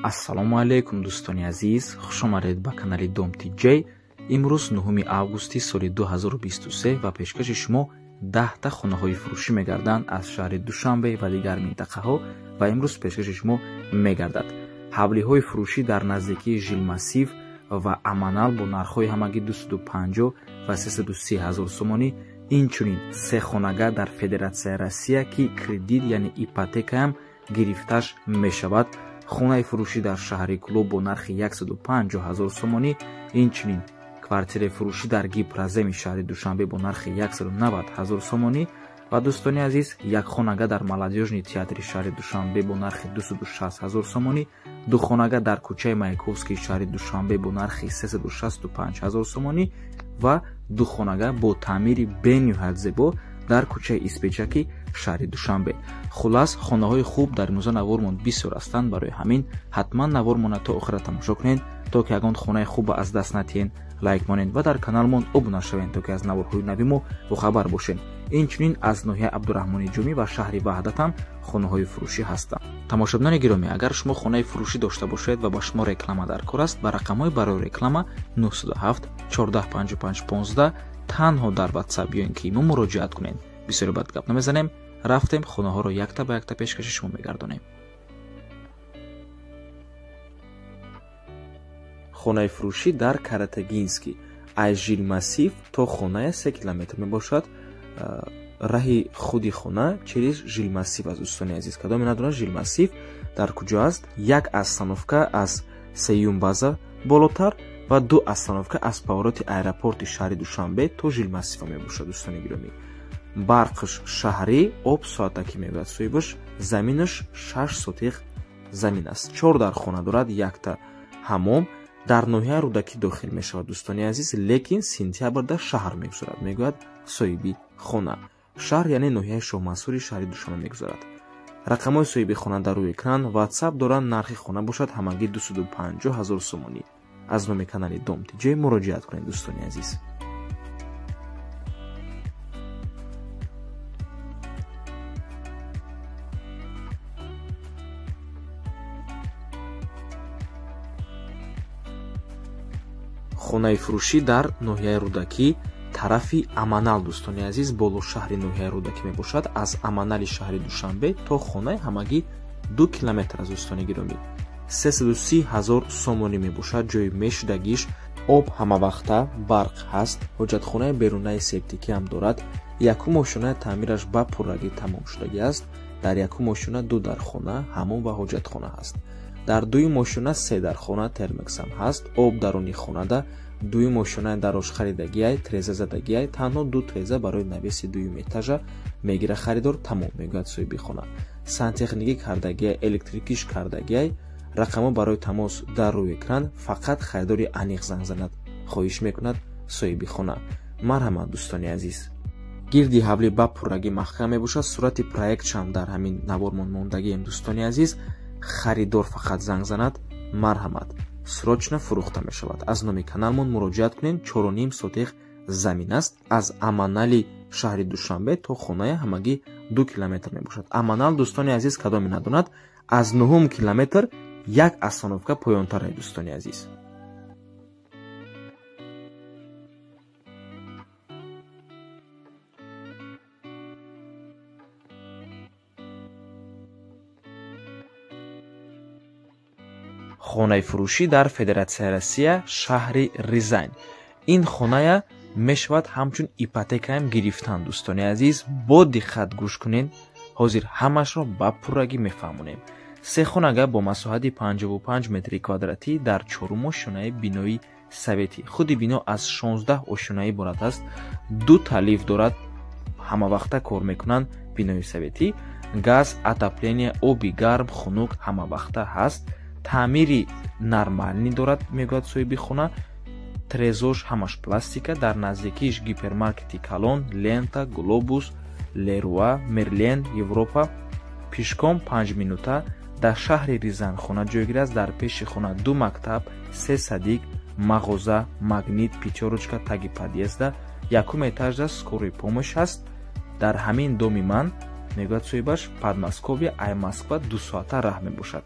Ассалому алайкум, дӯстони азиз, хуш омадед ба канали Дом TJ. Имрӯз 9 августи соли 2023 ва пешкаши шумо 10та хонаҳои фурӯшӣ мегарданд аз шаҳри Душанбе ва дигар минтақаҳо ва имрӯз пешкаши шумо мегардад ҳавлиҳои фурӯшӣ дар наздикии Жилмассив ва Аманал бо нархҳои ҳамагӣ 250 ва 330 ҳазор сомонӣ. Инчунин се хонага дар Федератсияи Россия, ки кредит, яъне ипотекаам гирифташ мешавад. Хонаи фурӯшӣ дар шаҳри Кӯлоб бо нархи 150 ҳазор сомонӣ. Инчунин квартираи фурӯшӣ дар Гипроземи шаҳри Душанбе бо нархи 190 ҳазор сомонӣ. Ва дӯстони азиз, як хонага дар Молодёжный театри шаҳри Душанбе бо нархи 260 ҳазор сомонӣ, ду хонага дар кӯчаи Маяковский шаҳри Душанбе бо нархи 365 ҳазор сомонӣ ва ду хонага бо таъмири бениҳоят зебо дар кӯчаи Испечаки шаҳри Душанбе. Хулас, хонаҳои хуб дар имрӯза навормон бисёр ҳастанд. Барои ҳамин ҳатман навормона то охира тамошо кунед, то ки ягон хонаи хуба аз даст натиҳен. Лайк монед ва дар каналмон обуна шавед, то ки аз наворҳои нави мо бохабар бошед. Инчунин аз ноҳияи Абдураҳмони Ҷумӣ ва шаҳри Ваҳдат ҳам хонаҳои фурӯшӣ ҳастанд. Тамошобинони гиромӣ, агар шумо хонаи фурӯшӣ дошта бошед ва ба шумо реклама дар кор аст, ба рақамҳои барои реклама 907 14 55 15 танҳо дар WhatsApp ё ин ки имо муроҷиат кунед. Бисёре бад гап намезанем, рафтем, хонаҳоро якта ба якта пешкаши шумо мегардонем. Хонаи фурӯшӣ дар Каратагинский аз Жилмассив то хоная 3 километр мебошад. Раҳи худи хона через Жилмассив аст. Дӯстони азиз, кадоме надонад Жилмассив дар куҷо аст, як остановка аз сеюм база болотар ва ду остановка аз повороти аэропорти шаҳри Душанбе то Жилмассива мебошад. Дӯстони гиромӣ, барқш шаҳрӣ, об соатакӣ мегӯяд соҳибаш. Заминаш 6 сотих замин аст, 4 дар хона дорад, якта ҳамом. Дар ноҳияи Рӯдакӣ дохил мешавад, дӯстони азиз, лекин сентябрда шаҳр мегузарад, мегӯяд соҳиби хона. Шаҳр, яъне ноҳияи Шоҳмансури шаҳри Душанбе мегузарад. Рақамҳои соҳиби хона дар рӯи экран, WhatsApp доранд. Нархи хона бошад ҳамагӣ 250 ҳазор сомонӣ. Аз номи канали Дом TJ муроҷиат кунед, дӯстони азиз. Хонаи фурӯшӣ дар ноҳияи Рӯдакӣ тарафи Аманал, дӯстони азиз, боло шаҳри ноҳияи Рӯдакӣ мебошад. Аз Аманали шаҳри Душанбе то хонаи ҳамагӣ 2 километр аз, дӯстони гиромӣ. 330 ҳазор сомонӣ мебошад ҷои мешудагиш. Об ҳамавақта, барқ ҳаст, ҳоҷатхонаи берунаи септикӣ ҳам дорад. Якум ошёнаи таъмираш ба пуррагӣ тамом шудагӣ аст. Дар якум ошёна ду дархона, ҳамом ва ҳоҷатхона ҳаст. Дар дуюм ошёна се дархона, термекс ҳам ҳаст. Об даруни хонада. Дуюм ошёнаи дарош харидагиай, треза задагиай, танҳо ду треза барои навеси дуюм этажа мегира харидор, тамом, мегӯяд соҳиби хона. Сантехникӣ кардагиай, электрикиш кардагиай. Рақамҳо барои тамос дар рӯи экран, фақат харидори аниқ занг занад, хоҳиш мекунад соҳиби хона. Марҳамат, дӯстони азиз. Гирди ҳавлӣ ба пуррагӣ маҳкам мебошад. Сурати проектшам дар ҳамин навормон мондагием, дӯстони азиз. Харидор фақат занг занад, марҳамат, срочно фурӯхта мешавад. Аз номи каналмон муроҷиат кунед. 4,5 сотих замин аст. Аз Аманали шаҳри Душанбе то хонаи ҳамагӣ 2 километр мебошад. Аманал, дӯстони азиз, кадоме надонад, аз 9 километр як остановка поёнтар, дӯстони азиз. Хонаи фурӯшӣ дар Федератсияи Россия, шаҳри Рязань. Ин хоная мешавад ҳамчун ипотекаам гирифтан, дӯстони азиз. Бо диққат гӯш кунед, ҳозир ҳамашро ба пуррагӣ мефаҳмонем. Се хонага бо масоҳати 55 метри квадратӣ дар чорум ошёнаи бинои советӣ. Худи бино аз 16 ошёна иборат аст. Ду талиф дорад, ҳамавақта кор мекунанд бинои советӣ. Газ, отопление, оби гарм, хунук ҳамавақта ҳаст. Таъмири нормалӣ дорад, мегӯяд соҳиби хона. Трезош ҳамаш пластика. Дар наздикиш гипермаркети калон, Лента, Глобус, Леруа, Мерлен, Европа. Пешком 5 минута. Дар шаҳри Рязан хона ҷойгир аст. Дар пеши хона ду мактаб, се садик, мағоза, Магнит, Пятёрочка таги подъезда. Якум этажда скорый помощь ҳаст. Дар ҳамин доми ман, мегӯяд соҳибаш, Подмосковье ай Москва 2 соата раҳ мебошад.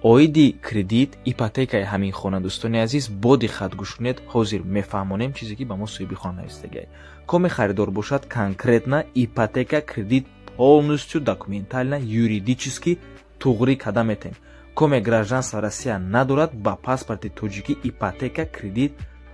Оиди кредит, ипотекаи ҳамин хона, дӯстони азиз, бо диққат гӯш кунед. Ҳозир мефаҳмонем чизе ки ба мо соҳиби хона навистагиай. Коме харидор бошад, конкретно ипотека, кредит полностью документально, юридически туғрӣ карда метем. Коме гражданство Россия надорад, ба паспорти тоҷикӣ ипотека, кредит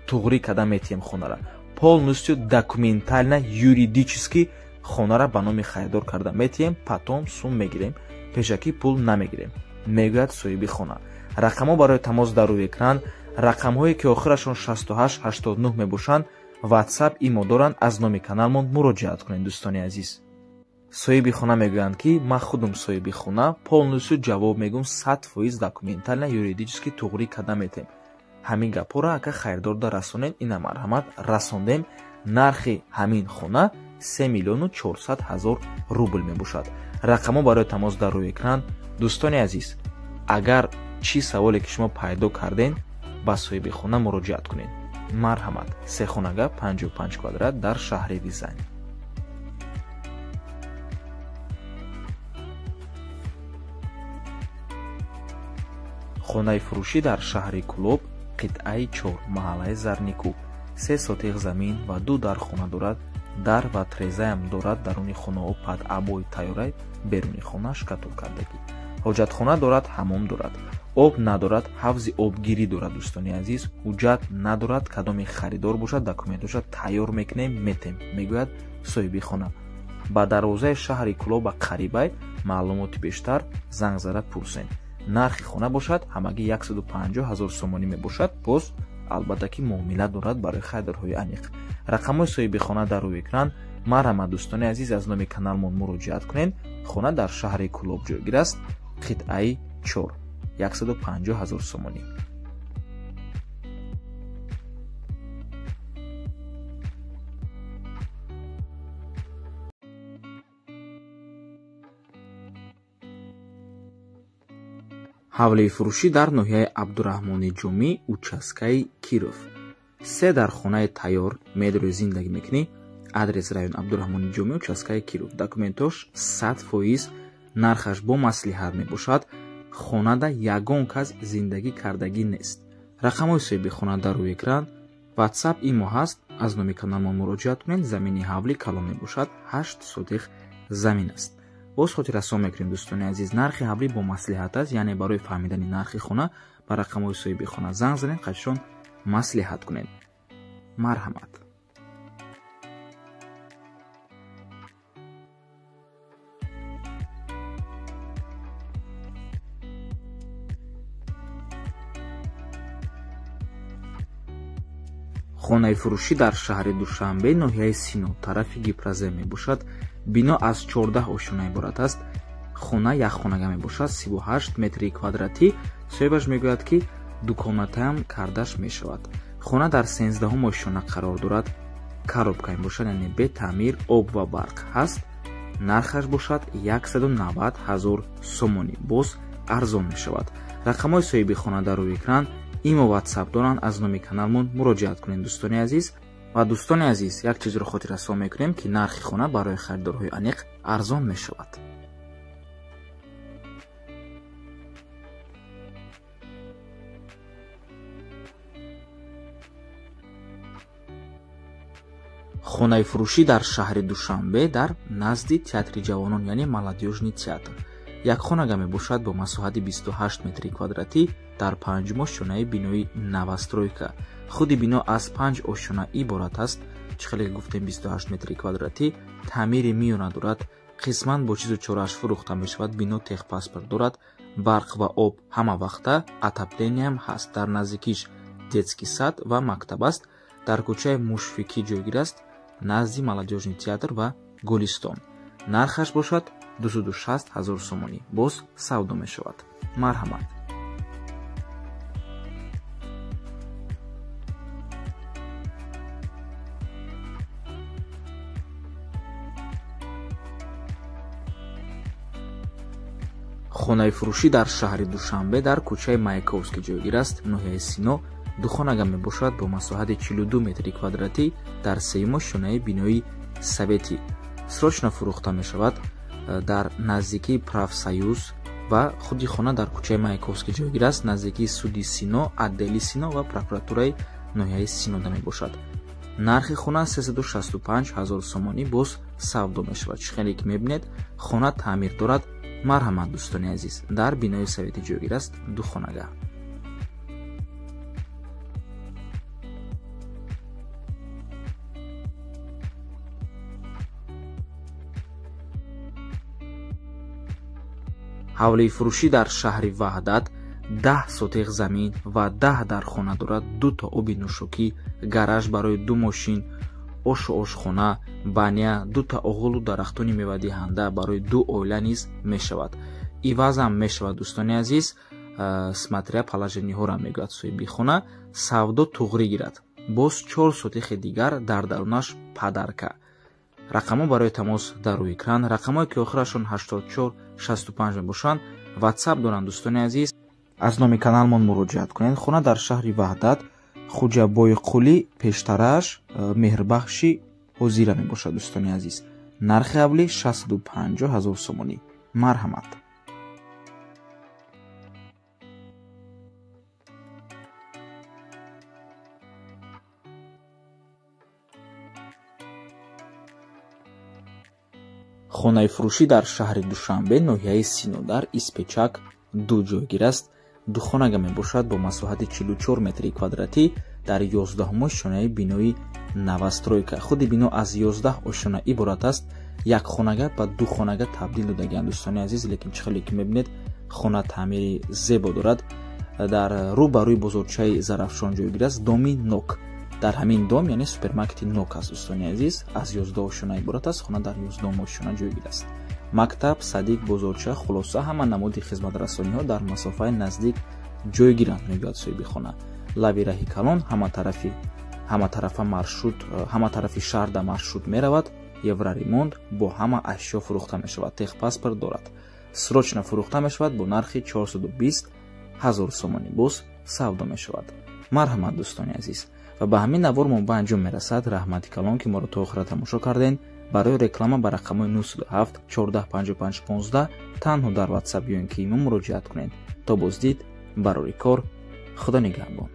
туғрӣ карда метиҳем хонара. Полностью документально, юридически хонара ба номи харидор карда метиҳем, потом сум мегирем, пешакӣ пул намегирем, мегӯяд соҳиби хона. Рақамҳо барои тамос дар рӯи экран, рақамҳое ки охирашон 68 89 мебошанд, WhatsApp, имо доранд, аз номи каналмон муроҷиат кунед, дӯстони азиз. Соҳиби хона мегӯянд, ки ман худам соҳиби хона, полностью ҷавоб мегӯм, 100% документально, юридически туғрӣ карда метем. Ҳамин гапҳоро ака харидорда расонед, ина марҳамат, расондем. Нархи ҳамин хона 3 миллиону 400 ҳазор рубл мебошад. Рақамҳо барои тамос дар рӯи экран. Дӯстони азиз, агар чӣ саволе ки шумо пайдо карден, ба соҳиби хона муроҷиат кунед. Марҳамат, сехонага 55 квадрат дар шаҳри Рязань. Хонаи фурӯшӣ дар шаҳри Кӯлоб, қитъаи 4, маҳаллаи Зарникӯ. 3 сотиғ замин ва 2 дар хона дорад. Дар ва трезаям дорад. Даруни хонаҳо пад обои тайёрай, беруни хона шкатулкардагӣ. Ҳоҷатхона дорад, ҳамом дорад. Об надорад, ҳавзи обгирӣ дорад, дӯстони азиз. Ҳуҷҷат надорад, кадоме харидор бошад, документоша тайёр мекунем, метем, мегӯяд соҳиби хона. Ба дарвозаи шаҳри Кӯлоба қарибай, маълумоти бештар занг зада пурсен. Нархи хона бошад ҳамагӣ 150 ҳазор сомонӣ мебошад. Боз албатта ки муомила дорад барои харидорҳои аниқ. Рақамҳои соҳиби хона дар рӯи экран. Марҳамат, дӯстони азиз, аз номи каналмон муроҷиат кунед. Хона дар шаҳри Кӯлоб ҷойгир аст, қитъаи 4, 150 ҳазор сомонӣ. Ҳавлии фурӯшӣ дар ноҳияи Абдураҳмони Ҷомӣ, участкаи Киров. 3 дар хонаи тайёр, медрои зиндагӣ мекунӣ. Адрес: район Абдураҳмони Ҷомӣ, участкаи Киров. Документош 100%, нархаш бо маслиҳат мебошад. Хонада ягон кас зиндагӣ кардагӣ нест. Рақамҳои соҳиби хона дар рӯи экран. WhatsApp, имо ҳаст, аз номи каналмон муроҷиат кунед. Замини ҳавлӣ калон мебошад, 8 сотиғ замин аст. Боз хотиррасон мекунем, дӯстони азиз, нархи ҳавлӣ бо маслиҳат аст, яъне барои фаҳмидани нархи хона ба рақамҳои соҳиби хона занг занед, қашон маслиҳат кунед. Марҳамат. Хонаи фурӯшӣ дар шаҳри Душанбе, ноҳияи Сино, тарафи Гипрозем мебошад. Бино аз 14 ошёна иборат аст. Хона якхонага мебошад, 38 метри квадратӣ. Соҳибаш мегӯяд, ки дуконатаам кардаш мешавад. Хона дар 13-ум ошёна қарор дорад. Коробка мебошад, яъне бетаъмир, об ва барқ ҳаст. Нархаш бошад 190 ҳазор сомонӣ, боз арзон мешавад. Рақамҳои соҳиби хона дар рӯи экран, имо, WhatsApp доранд, аз номи каналмон муроҷиат кунед, дӯстони азиз. Ва дӯстони азиз, як чизро хотиррасон мекунем, ки нархи хона барои харидорҳои аниқ арзон мешавад. Хонаи фурӯшӣ дар шаҳри Душанбе, дар назди театри ҷавонон, яъне Молодёжный театр. Як хонага мебошад бо масоҳати 28 метри квадратӣ дар 5 ошёнаи бинои новостройка. Худи бино аз 5 ошёна иборат аст. Чӣ хеле гуфтем, 28 метри квадратӣ, таъмири миёна дорад, қисман бо чизу чорааш фурӯхта мешавад. Бино техпаспорт дорад, барқ ва об ҳама вақта, отоплениям ҳаст. Дар наздикиш детский сад ва мактаб аст. Дар кӯчаи Мушфиқӣ ҷойгир аст, назди Молодёжный театр ва Гулистон. Нархаш бошад 260 ҳазор сомонӣ, боз савдо мешавад. Марҳамат. Хонаи фурӯшӣ дар шаҳри Душанбе, дар кӯчаи Маяковский ҷойгир аст, ноҳияи Сино. Духонага мебошад бо масоҳати 42 метри квадратӣ дар сеюм ошёнаи бинои Советӣ. Срочно фурӯхта мешавад. Дар наздикии Профсоюз Ва худи хона дар кӯчаи Маяковский ҷойгир аст, наздикии суди Сино, отдели Сино ва прокуратураи ноҳияи Синода мебошад. Нархи хона 365 ҳазор сомонӣ боз савдо мешавад. Чӣ хеле ки мебинед, хона таъмир дорад. Марҳамат, дӯстони азиз, дар бинои советӣ ҷойгир аст, ду хонага. Ҳавлии фурӯшӣ дар шаҳри Ваҳдат 10 сотиқ замин ва 10 дар хона дорад, 2 та оби нӯшокӣ, гараж барои 2 мошин, ошу ошхона, баня, 2 та оғулу дарахтони мевадиҳанда барои 2 оила низ мешавад. Ивазам мешавад, дӯстони азиз, смотря положениҳоро мегӯяд соҳиби хона, савдо туғрӣ гирад. Боз 4 сотиқи дигар дар дарунаш падарка. Рақамҳо барои тамос дар рӯи экран, рақамҳое ки охирашон 84 65 мебошанд, WhatsApp доранд, дӯстони азиз. Аз номи каналмон муроҷиат кунед. Хона дар шаҳри Ваҳдат, Хуҷабойқулӣ, пештараш Меҳрбахши ҳозира мебошад, дӯстони азиз. Нархи ҳавлӣ 650 ҳазор сомонӣ. Марҳамат. Хонаи фурӯшӣ дар шаҳри Душанбе, ноҳияи Синодар, Испечак 2 ҷойгир аст. Ду хонага мебошад бо масоҳати 44 метри квадратӣ дар 11 ошёнаи бинои новостройка. Худи бино аз 11 ошёна иборат аст. Як хонага ба ду хонага табдил додагианд, дӯстони азиз, лекин чӣ хеле ки мебинед, хона таъмири зебо дорад. Дар рӯ ба рӯи бозорчаи Зарафшон ҷойгир аст, доми Нок. Дар ҳамин дом, яъне супермаркети Нок аст, дӯстони азиз, аз 11 ошёна иборат аст. Хона дар 11 ошёна ҷойгир аст. Мактаб, садик, бозорча, хулоса ҳама намуди хизматрасониҳо дар масофаи наздик ҷойгиранд, мегӯяд соҳиби хона. Лаби раҳи калон ҳама тарафа маршрут, ҳама тарафи шаҳр дар маршрут меравад. Евроремонт бо ҳама ашё фурӯхта мешавад, техпаспорт дорад. Срочно фурӯхта мешавад бо нархи 420 ҳазор сомонӣ боз савдо мешавад. Марҳамат, дӯстони азиз. Ва ба ҳамин навор мо ба анҷом мерасад. Раҳмати калон ки моро то охира тамошо карден. Барои реклама ба рақамҳои 907 14 55 15 танҳо дар WhatsApp ё ин ки имо муроҷиат кунед. То боздид, барори кор, Худо нигаҳбон.